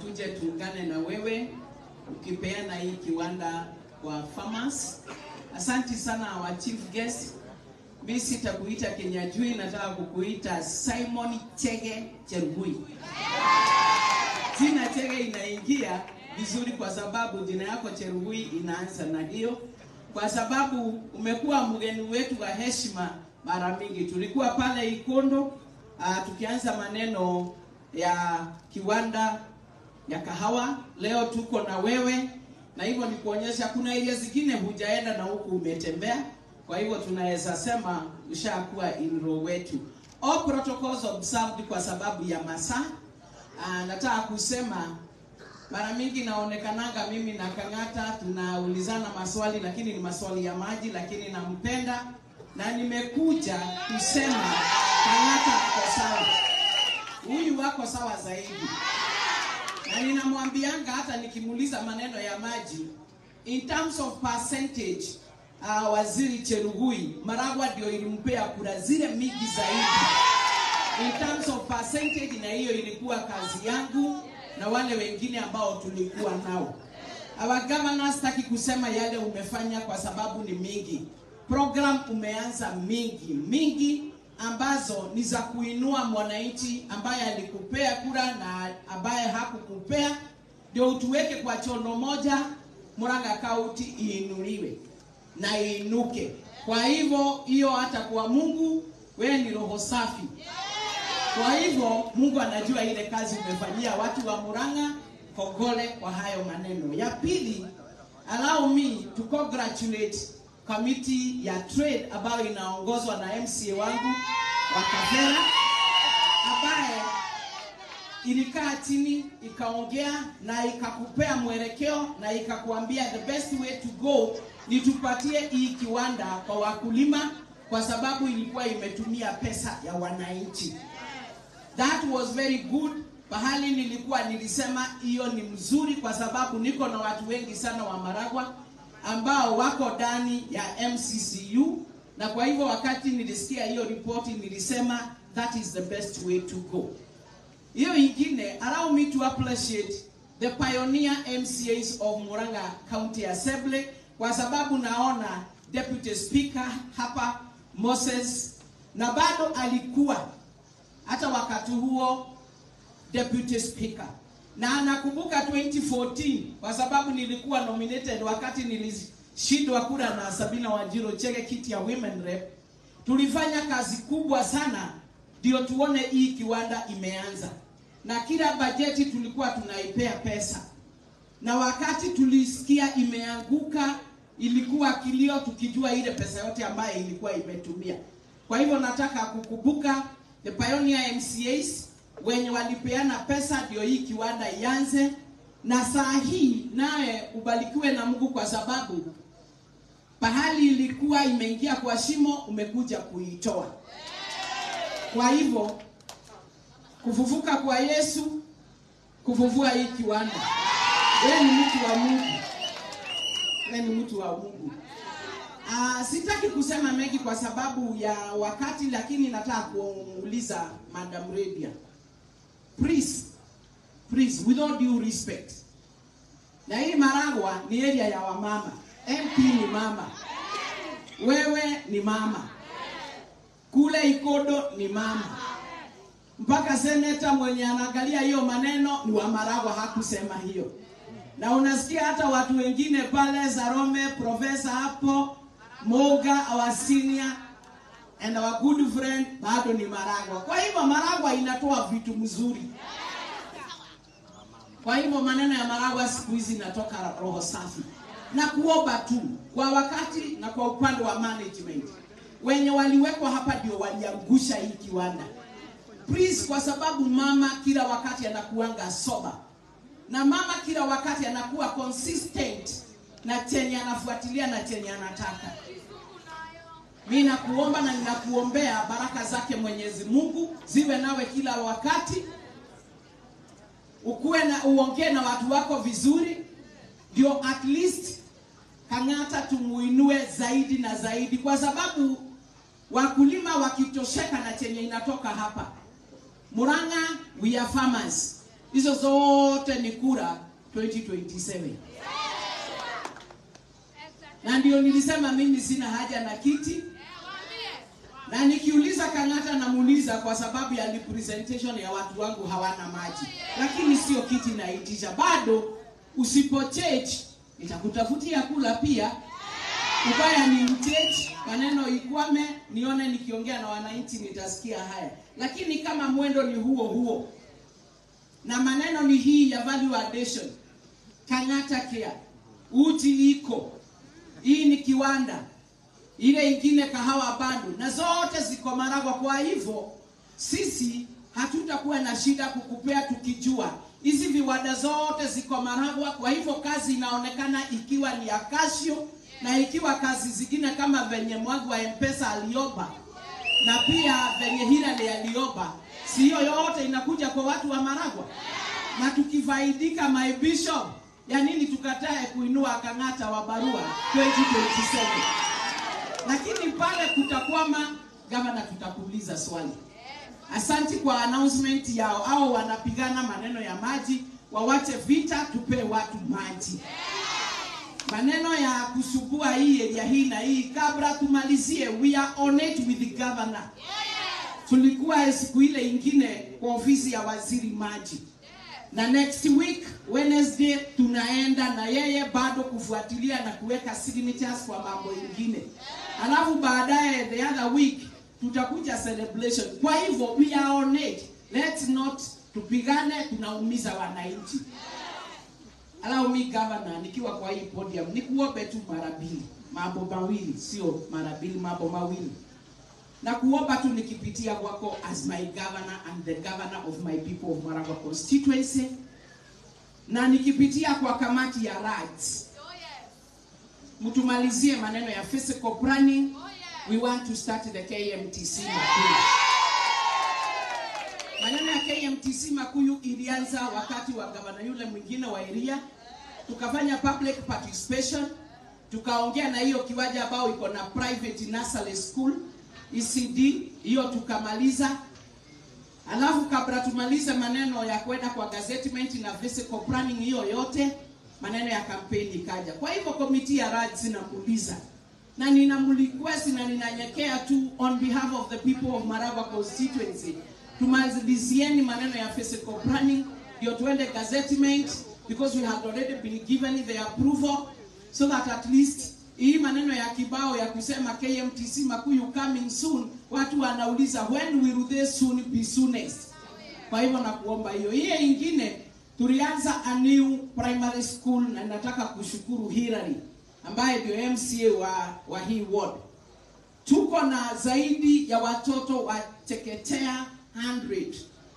tuje tuungane na wewe ukipeana hii kiwanda kwa farmers. Asanti sana our chief guest. Mimi sitakuita Kenyajui, nataka kukuita Simon Chege Chelugui. Jina Chege inaingia vizuri kwa sababu jina yako Chelugui inaanza na hiyo, kwa sababu umekuwa mgeni wetu wa heshima mara mingi. Tulikuwa pale Ikondo tukianza maneno ya kiwanda ya kahawa. Leo tuko na wewe, na hivyo ni kuonyesha kuna area zingine hujaenda na huku umetembea. Kwa hivyo tunaweza sema ushakuwa in-law wetu. All protocols observed kwa sababu ya masaa. Nataka kusema mara mingi naonekananga mimi na Kang'ata tunaulizana maswali, lakini ni maswali ya maji, lakini nampenda na nimekuja kusema Kang'ata ako sawa. Huyu wako sawa zaidi. Na ninamwambianga hata nikimuuliza maneno ya maji, in terms of percentage, Waziri Chelugui, Maragwa ndio ilimpea kura zile mingi zaidi in terms of percentage, na hiyo ilikuwa kazi yangu na wale wengine ambao tulikuwa nao. Our governor, sitaki kusema yale umefanya kwa sababu ni mingi. Program umeanza mingi mingi ambazo ni za kuinua mwananchi ambaye alikupea kura na ambaye hakukupea, ndio utuweke kwa chono moja, Murang'a County iinuliwe na iinuke. Kwa hivyo hiyo hata kwa Mungu, wewe ni roho safi. Kwa hivyo Mungu anajua ile kazi umefanyia watu wa Murang'a. Kongole kwa hayo maneno. Ya pili, allow me to congratulate committee ya trade ambayo inaongozwa na MCA wangu wa Kavera, ambaye ilikaa chini ikaongea na ikakupea mwelekeo na ikakuambia the best way to go ni tupatie hii kiwanda kwa wakulima, kwa sababu ilikuwa imetumia pesa ya wananchi. That was very good. Pahali nilikuwa nilisema hiyo ni mzuri kwa sababu niko na watu wengi sana wa Maragwa ambao wako ndani ya MCCU, na kwa hivyo wakati nilisikia hiyo ripoti nilisema that is the best way to go. Hiyo ingine, allow me to appreciate the pioneer MCAs of Murang'a County Assembly, kwa sababu naona Deputy Speaker hapa Moses, na bado alikuwa hata wakati huo Deputy Speaker. Na anakumbuka 2014 kwa sababu nilikuwa nominated wakati nilishindwa kura na Sabina Wanjiru Chege kiti ya Women Rep. Tulifanya kazi kubwa sana ndio tuone hii kiwanda imeanza. Na kila bajeti tulikuwa tunaipea pesa. Na wakati tulisikia imeanguka, ilikuwa kilio tukijua ile pesa yote ambayo ilikuwa imetumia. Kwa hivyo nataka kukumbuka the pioneer MCAs wenye walipeana pesa ndio hii kiwanda ianze. Na saa hii naye ubarikiwe na Mungu kwa sababu pahali ilikuwa imeingia kwa shimo umekuja kuitoa. Kwa hivyo kufufuka kwa Yesu, kufufua hii kiwanda. Wewe ni mtu wa Mungu. Wewe ni mtu wa Mungu. Sitaki kusema mengi kwa sababu ya wakati, lakini nataka kuuliza Madam Redia. Please, please, with all due respect. Na hii Maragwa ni area ya wamama. MP ni mama. Wewe ni mama. Kule Ikodo ni mama. Mpaka seneta mwenye anaangalia hiyo maneno ni wa Maragwa, hakusema hiyo. Na unasikia hata watu wengine pale Zarome, professor hapo, Moga, our senior and our good friend, bado ni Maragwa. Kwa hivyo Maragwa inatoa vitu mzuri. Kwa hivyo maneno ya Maragwa siku hizi inatoka roho safi. Na kuomba tu kwa wakati na kwa upande wa management, wenye waliwekwa hapa ndio waliangusha hii kiwanda. Please, kwa sababu mama kila wakati anakuanga sober. Na mama kila wakati anakuwa consistent na chenye anafuatilia na chenye anataka. Mimi nakuomba na ninakuombea baraka zake Mwenyezi Mungu ziwe nawe kila wakati. Ukuwe na uongee na watu wako vizuri, ndio at least Kang'ata tumuinue zaidi na zaidi, kwa sababu wakulima wakitosheka na chenye inatoka hapa Murang'a, we are farmers. Hizo zote ni kura 2027. Na ndio nilisema mimi sina haja na kiti. Na nikiuliza Kang'ata namuuliza kwa sababu ya representation ya watu wangu hawana maji. Lakini sio kiti naitisha. Bado usipo change nitakutafutia kula pia. Ubaya ni mcheche, maneno ikwame, nione nikiongea na wananchi nitasikia haya. Lakini kama mwendo ni huo huo, na maneno ni hii ya value addition, Kang'ata Care, uji iko, hii ni kiwanda, ile ingine kahawa bado, na zote ziko Maragwa. Kwa hivyo sisi hatutakuwa na shida kukupea tukijua hizi viwanda zote ziko Maragwa. Kwa hivyo kazi inaonekana ikiwa ni ya kasio, na ikiwa kazi zingine kama venye Mwangi wa M-Pesa aliomba na pia venye Hilary aliomba, sio yote inakuja kwa watu wa Maragwa. Na tukifaidika, my bishop, ya nini tukatae kuinua Kang'ata wa barua 2027? Lakini pale kutakwama, gavana, tutakuuliza swali. Asanti kwa announcement yao. Hao wanapigana maneno ya maji, wawache vita, tupe watu maji. Maneno ya kusubua hii area hii na hii, kabla tumalizie, we are on it with the governor. Tulikuwa siku ile ingine kwa ofisi ya waziri maji. Na next week Wednesday tunaenda na yeye bado kufuatilia na kuweka signatures kwa mambo ingine. Alafu baadaye the other week tutakuja celebration. Kwa hivyo we are on it. Let's not tupigane, tunaumiza wananchi. Allow me, governor, nikiwa kwa hii podium nikuombe tu mara mbili, mambo mawili, sio mara mbili, mambo mawili. Na kuomba tu nikipitia kwako as my governor and the governor of my people of Maragua constituency, na nikipitia kwa kamati ya rights, mtumalizie maneno ya physical planning. We want to start the KMTC Makuyu. Maneno ya KMTC Makuyu ilianza wakati wa gavana yule mwingine wa Iria. Tukafanya public participation, tukaongea na hiyo kiwanja ambao iko na private nursery school ECD, hiyo tukamaliza. Alafu kabla tumalize maneno ya kwenda kwa gazettement na physical planning, hiyo yote maneno ya kampeni ikaja. Kwa hivyo committee ya rights nakuuliza, na ninamrequest na ninanyekea tu on behalf of the people of Maragua constituency, tumalizieni maneno ya physical planning ndio tuende gazettement, because we had already been given the approval, so that at least hii maneno ya kibao ya kusema KMTC Makuyu coming soon, watu wanauliza when will they soon be soonest. Kwa hivyo nakuomba hiyo. Hiyo ingine, tulianza a new primary school, na nataka kushukuru Hilary ambaye ndio MCA wa hii ward. Tuko na zaidi ya watoto wa chekechea 100.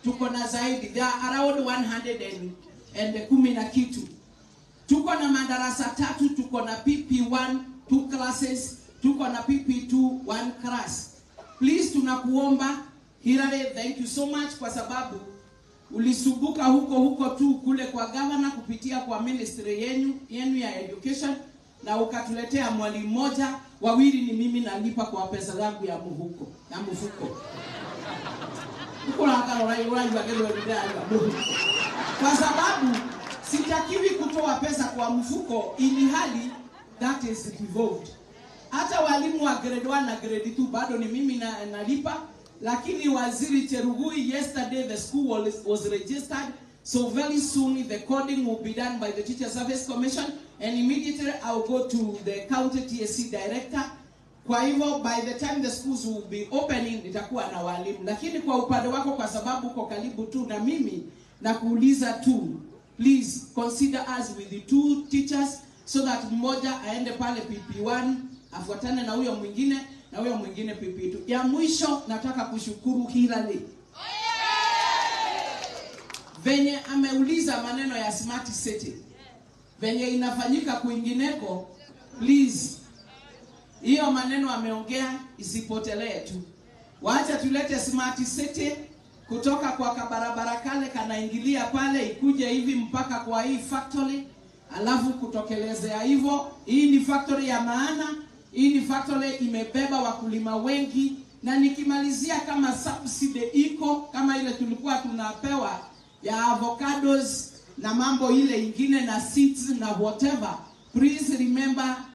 Tuko na zaidi, they are around 110 na kitu. Tuko na madarasa tatu, tuko na PP1 2 classes, tuko na PP2 1 class. Please tunakuomba Hilary, thank you so much kwa sababu ulisumbuka huko huko tu kule kwa governor kupitia kwa ministry yenu ya education, na ukatuletea mwalimu mmoja, wawili ni mimi nalipa kwa pesa zangu ya mfuko, ya mfuko. Kwa sababu sitakiwi kutoa pesa kwa mfuko ili hali that is devolved. Hata walimu wa grade 1 na grade 2 bado ni mimi nalipa. Lakini Waziri Cherugui, yesterday the school was registered, so very soon the coding will be done by the Teacher Service Commission, and immediately I'll go to the county TSC director. Kwa hivyo by the time the schools will be opening nitakuwa na walimu. Lakini kwa upande wako, kwa sababu uko karibu tu na mimi, na kuuliza tu, please consider us with the 2 teachers so that mmoja aende pale PP1 afuatane na huyo mwingine na huyo mwingine PP2. Ya mwisho nataka kushukuru Hilary venye ameuliza maneno ya smart city venye inafanyika kwingineko. Please, hiyo maneno ameongea isipotelee tu. Waacha tulete smart city kutoka kwa kabarabara kale kanaingilia pale ikuje hivi mpaka kwa hii factory, alafu kutokelezea hivyo. Hii ni factory ya maana, hii ni factory imebeba wakulima wengi. Na nikimalizia, kama subsidy iko kama ile tulikuwa tunapewa ya avocados na mambo ile ingine na seeds na whatever, please remember